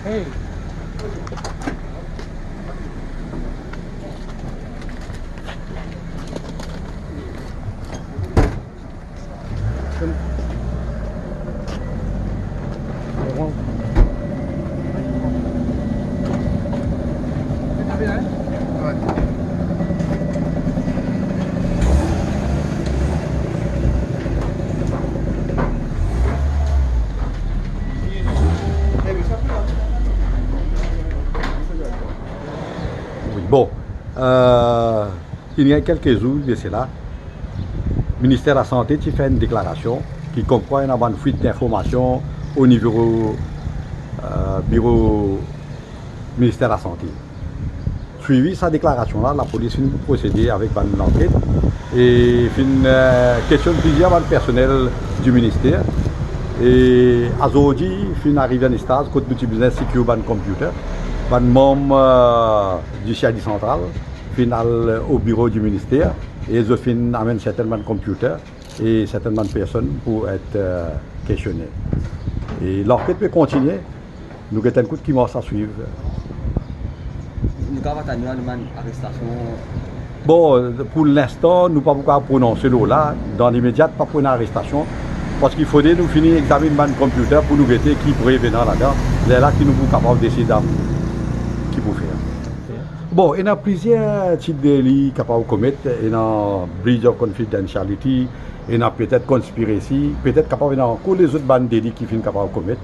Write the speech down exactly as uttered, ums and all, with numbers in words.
Wi, bon, euh, il y a quelques jours de cela, Minister Lasante ti fer enn deklarasion ki konmkwa ena bann fwit dinformasion o nivo, euh, biro Minister Lasante. Swivi sa deklarasion la, lapolis finn prosede avek bann lanket e finn, euh, kestionn plizier bann personel di minister. E azordi finn ariv enn staz kot nou ti bizin secure bann computer. Bann manm, euh, di C I D santral finn al o biro di minister e zot finn amenn sertenn bann computer e sertenn bann personn pou et, euh, kestione. E lanket pe kontinie, nou get enn kout ki mars a swiv. Nou kapav atann enn bann arestasion? Bon, pou linstan, nou pa pou kapav prononse lor la, dan limedia pa pou ena arestasion, parski fode nou fini examinn bann computer pou nou gete ki prev ena ladan, lerla ki nou pou kapav deside ki pou fer. Bon, ena plizier tip deli kapav komet, ena breach of confidentiality, ena petet conspiracy, petet kapav ena ankor lezot bann deli ki finn kapav komet.